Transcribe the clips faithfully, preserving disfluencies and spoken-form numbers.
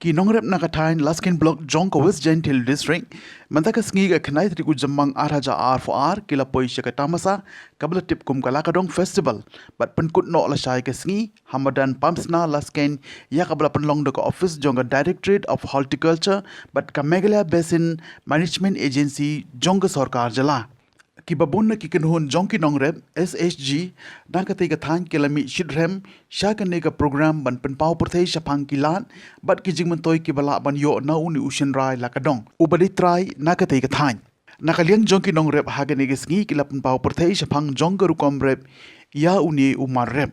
Ki nongrep na ka thaiñ Laskein Block jong ka West Jaintia Hills District, mynta ka sngi ka khyndai tarik u Jymmang ar hajar arphew ar ki la poi sha ka tamasa kaba la tip kum ka Lakadong Festival bad pynkut noh lashai ka sngi ha madan Pamsna Laskein, ïa kaba la pynlong da ka ophis jong ka Directorate of Horticulture bad ka Meghalaya Basin Management Agency jong ka sorkar jylla. Kiba bun na ki kynhun jong ki nongrep, S H G, na katei ka thaiñ ki la mih shitrhem sha kane ka program ban pynpaw pyrthei shaphang ki lad bad ki jingmyntoi kiba lah ban ïoh na une u shynrai Lakadong uba dei trai na katei ka thaiñ. Na ka liang jong ki nongrep, ha kane ka sngi ki la pynpaw pyrthei shaphang jong ka rukom rep ïa une u mar rep.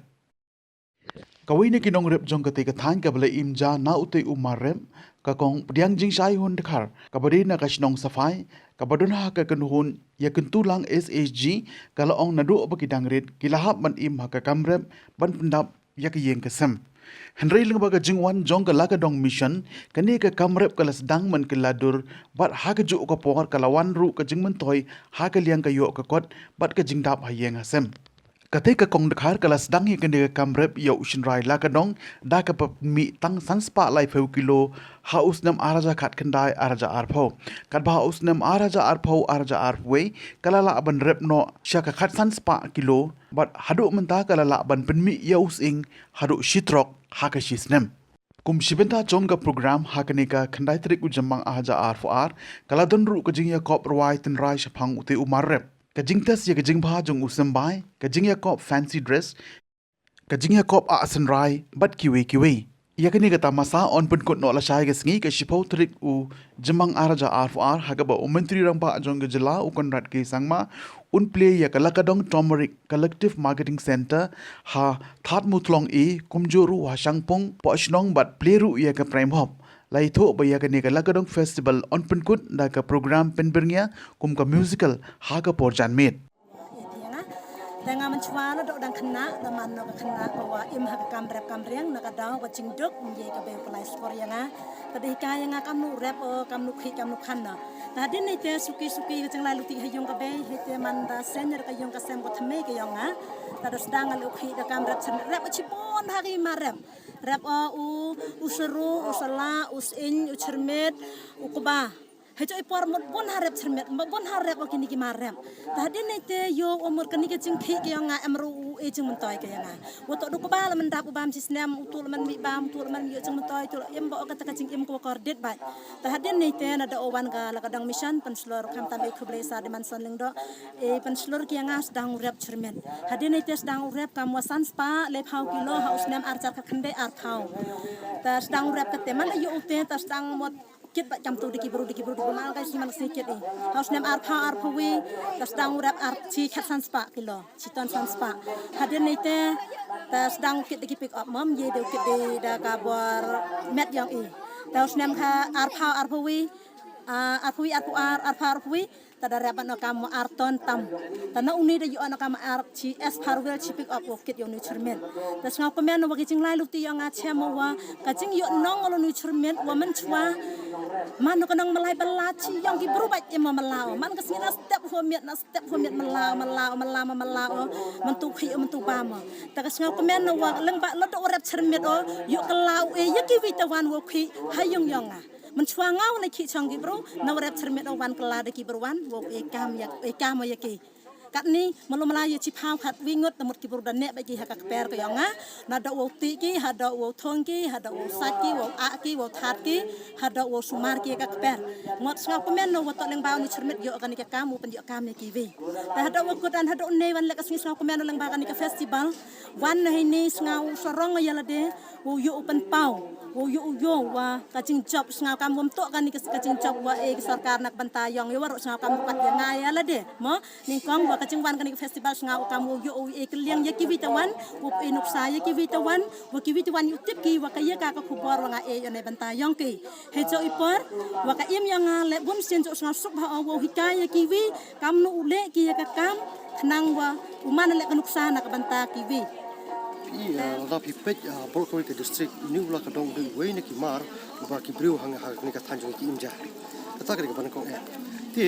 Kawei na ki nongrep jong katei ka thaiñ kaba la im ja na utei u mar rep, ka Kong Pdiang Jingshai Hundekhar, kaba dei na ka shnong Safai, kaba don ha ka kynhun ïakyntu lang S H G, ka la ong naduh ba ki dang rit ki la hap ban im ha ka kam rep ban pyndap ïa ka ïing ka sem. Hynrei lyngba ka jingwan jong ka Lakadong Mission, kane ka kam rep ka la sdang man ka la dur, bad ha kajuh ka por ka la wan ruh ka jingmyntoi ha ka liang ka ïoh ka kot bad ka jingdap ha ïing ha sem. Katei ka Kong Dkhar ka la sdang ïa kane ka kam rep ïa u shynrai Lakadong da kaba pynmih tang san spah laiphew kilo ha u snem ar hajar khatkhyndai ar hajar arphew. Katba ha u snem ar hajar arphew ar hajar arphew wei ka la lah ban rep noh sha ka khatsan spah kilo, bad haduh mynta ka la lah ban pynmih ïa u sying haduh shi trok ha ka shi snem. Kum shi bynta jong ka program, ha kane ka khyndai tarik u Jymmang ar hajar arphew ar, ka la don ruh ka jingïakop rwai tynrai shaphang utei u mar rep, ka jingtest ïa ka jingbha jong u symbai, ka jingïakop fancy dress, ka jingïakop ah synrai bad kiwei kiwei. Ïa kane ka tamasa yn pynkut noh lashai ka sngi, ka shiphew tarik u Jymmang ar hajar arphew ar, ha kaba u Myntri Rangbah jong ka jylla u Conrad K Sangma un plie ïa ka Lakadong Turmeric Collective Marketing Centre ha Thadmuthlong A, kumjuh ruh ha Shangpung Pohshnong bad plie ruh ïa ka Prime Hop. La ïathuh ba ïa kane ka Lakadong Festival yn pynkut da ka program pynbyrngia kum ka musical ha ka por janmiet. Te nga mynshwa naduh dang khynnah, da man noh ka khynnah, ka wa im ha ka kam rep kam riang, na ka daw ka jingduk, ym ye ka bei u pynlait skor ïa nga. Ka dei hikai ïa nga kamnu rep o, kamnu khih, kamnu khan noh. Te hadien neite suki suki ka jinglai lynti ha ïung ka bei, hynte man da seng ïa ka ïung ka sem ka thymmei ka ïong nga. Te da sdang nga leh u khih da kam rep, shen rep u shibun ha ki mar rep. Rep o u, u saru, u sala, u sying, u shyrmit, u kba. Hei jooh i por mut bun ha rep shyrmit, mut bun ha rep o kine ki mar rep. Te hadien neite ïoh o mut kane ka jingkhih ka ïong nga em ruh u e jingmyntoi ka ïong nga. Wa toh du kba la man dap u bam shi snem, utu la man mih bam, utu la man mih ïoh jingmyntoi, utu la im ba o kata ka jingim ka wa kordit bad. Te hadien neite naduh o wan ka Lakadong Mission, pynshlur khamtam e khublei sa Dimanson Lyngdoh, e pynshlur ki ïa nga sdang u rep shyrmit. Hadien neite sdang u rep kam wa san spah laiphew kilo ha u snem ar hajar khatkhyndai arphew. Te sdang u rep kate man la ïoh u te, te sdang mut kit bad kam tu da ki bru, da ki bru, da ki bru, man ka sngi, man ka sngi kit i. Ha u snem arphew arphew wi, te sdang u rep ar shi khatsan spah kilo, shi ton san spah. Hadien neite, te sdang kit da ki pick up, ym ye de kit da ka bor met ïong i. Te u snem kha arphew arphew wi, ah, arphew wi, arphew ar, arphew arphew wi, te da rep bad noh kam ar ton tam. Te na une da ïoh noh kam ar shi S four wheel, shi pick up wa kit ïa une u shyrmit. Te sngewkmen wa ka jinglai lynti ïong nga shem wa ka jingïoh nong ïa une u shyrmit wa mynshwa. Man noh ka nong malai ba la shi ïong ki bru bad im wa mala o. Man ka sngi na step ho miet, na step ho miet mala o, mala o, mala o, mala o. Myntu khih o, myntu bam o. Te ka sngewkmen wa lyngba naduh u rep shyrmit o, ïoh kylla u e ïa kiwi te wan wa khih ha ïung ïong nga. Mynshwa nga u na khih shong ki bru, na u rep shyrmit o wan kylla da ki bru wan, wa u e kam ïa, u e kam o ïa ki. Katni, malu mala ïa shiphew khatwi ngut, te mut ki bru da neh bad ki ha ka kper ka ïong nga, naduh wa u tih ki, haduh wa u thung ki, haduh wa u sait ki, wa u ah ki, wa u that ki, haduh wa u sumar ki ha ka kper. Ngut sngewkmen noh wa toh lyngba une u shyrmit ïoh kane ka kam, u pynïoh kam ïa kiwi. Te haduh wa kut dan haduh une wan leh ka sngi sngewkmen noh lyngba kane ka festival, wan na hini sngew sarong ïa lade, wa u ïoh u pynpaw, wa u ïoh u ïoh wa ka jingjop, sngewkam wam toh kane ka, ka jingjop wa e ka sorkar na ka bynta ïong ïa wa ruh sngewkam kat ïa nga ïa lade. Mo, nyngkong wa ka jingwan kane ka festival sngewkam wa u ïoh u e kylliang ïa kiwi te wan, wa u e nuksa ïa kiwi te wan, wa kiwi te wan ïoh tip ki wa ka ïa ka ka khubor wa nga e ïa na bynta ïong ki. Hei jooh i por, wa ka im ïong nga leh bun sien jooh sngewsuk bha o wa u hikai ïa kiwi, kamnu u leh ki ïa ka kam, khnang wa u man leh ka nuksa na ka bynta kiwi. Phi, ah, lada phi peit, ah, baroh kawei ka district, une u Lakadong u dei uwei na ki mar ba ki briew ha nga ha kane ka thaiñ jong ngi ki im ja. Kata ka dei kaba nyngkong eh. Te,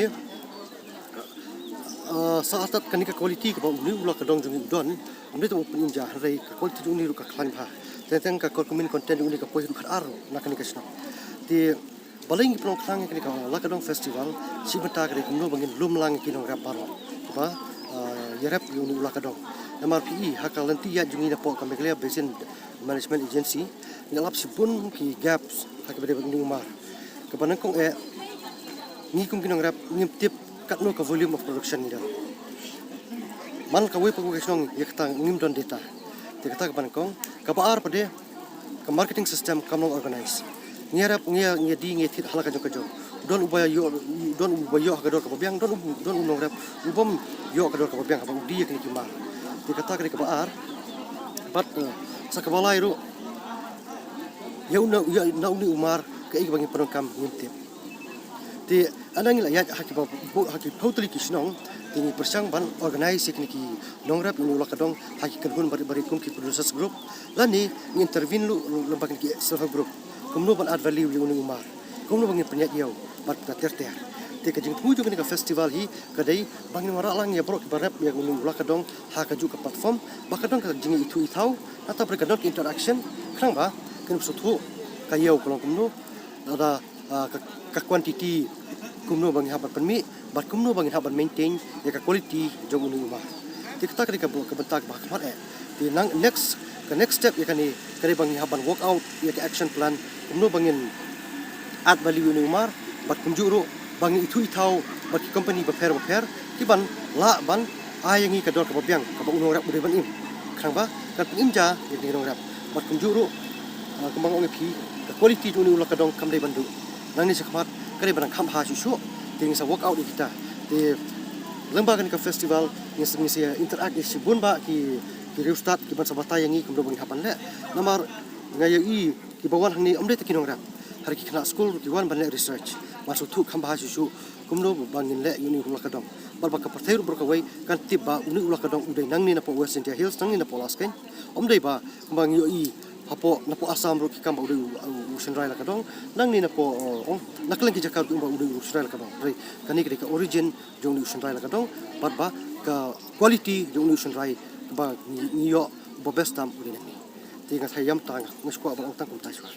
ah, sa artat kane ka quality kaba une u Lakadong jong ngi u don, ym dei tang u pynim ja, hynrei ka quality jong une ruh ka khlaiñ bha. Teng teng ka curcumin content jong une ka poi haduh khatar na kane ka shnong. Te balei ngi pynlong khnang ïa kane ka Lakadong Festival, shi bynta ka dei kumno ba ngin lum lang ïa ki nongrep baroh kiba, ah, ïarep ïa une u Lakadong. Namar phi i ha ka lynti ïaid jong ngi napoh ka Meghalaya Basin Management Agency, ngi lap shibun ki gaps ha kaba ïadei bad une u mar. Kaba nyngkong eh, ngi kum ki nongrep ngim tip katno ka volume of production ngi don. Man kawei pa kawei ka shnong ïa kata ngim don data. Te kata kaba nyngkong, kaba ar pat de, ka marketing system kam long organize. Ngi ïarep, ngi ïa, ngi ïa die, ngi ïa thied ha la ka jong ka jong. Don uba ïoh, don uba ïoh ha ka dor kaba biang, don u, don u nongrep u bym ïoh ha ka dor kaba biang haba u die ïa kine ki mar. Te kata ka dei kaba ar. Bad, eh, sa kaba lai ruh, ïa u na, ïa na une u mar kaei kaba ngi pyndonkam ngim tip. Te haba ngi la ïaid ha kiba, ha ki phew tylli ki shnong, te ngi pyrshang ban organize ïa kine ki nongrep ïa une u Lakadong ha ki kynhun barit barit kum ki producers group, lane ngi intervene ruh lyngba kine ki self help group. Kumno ban add value ïa une u mar, kumno ba ngin pynïaid ïa u bad ter ter. Te ka jingthmu jong kane ka festival hi ka dei ba ngin wanrah lang ïa baroh kiba rep ïa une u Lakadong ha kajuh ka platform, ba ka don ka jingïaithuh ithaw, nangta pat ka don ka interaction, khnang ba kin sngewthuh ka ïa u ka long kumno, lada, ah, ka, ka quantity kumno ba ngi hap ban pynmih, bad kumno ba ngin hap ban maintain ïa ka quality jong une u mar. Te kata ka dei ka, ka bynta kaba khmat eh. Te nang next, ka next step ïa kane ka dei ba ngi hap ban work out ïa ka action plan kumno ba ngin add value ïa une u mar, bad kumjuh ruh ba ngin ithuh ithaw bad ki company bapher bapher ki ban lah ban ai ïa ngi ka dor kaba biang kaba u nongrep u dei ban im. Khnang ba kan pynim ja ïa ki nongrep. Bad kumjuh ruh, ah, kumba nga ong ïa phi, ka quality jong une u Lakadong kam dei ban duh. Nangne shakhmat ka dei ban kham bha shuh shuh. Te ngin sa work out ïa kita. Te lyngba kane ka festival ngin sa, ngin sa interact ïa shibun bah ki, ki riewstad ki ban sa batai ïa ngi kumno ba ngin hap ban leh. Namar nga ïohi kiba wan hangne ym dei tang ki nongrep. Hynrei ki khynnah skul ruh ki wan ban leh research, ban sngewthuh kham bha shuh shuh kumno ba ngin leh ïa une u Lakadong. Bad ba ka pyrthei ruh baroh kawei kan tip ba une u Lakadong u dei nangne napoh West Jaiñtia Hills, nangne napoh Laskeiñ. Ym dei ba kumba ngi ïohi hapoh napoh Assam ruh ki kam ba u dei u, u, u shynrai Lakadong. Nangne napoh, uh, ong, na kylleng ki jaka ruh ki ong ba u dei u shynrai Lakadong. Hynrei kane ka dei ka origin jong une u shynrai Lakadong, bad ba ka quality jong une u shynrai ba ngi, ngi ïoh ba best tam u dei nangne. Te nga sa ïam tang, nga sngewkwah ban ong tang kumta shuwa.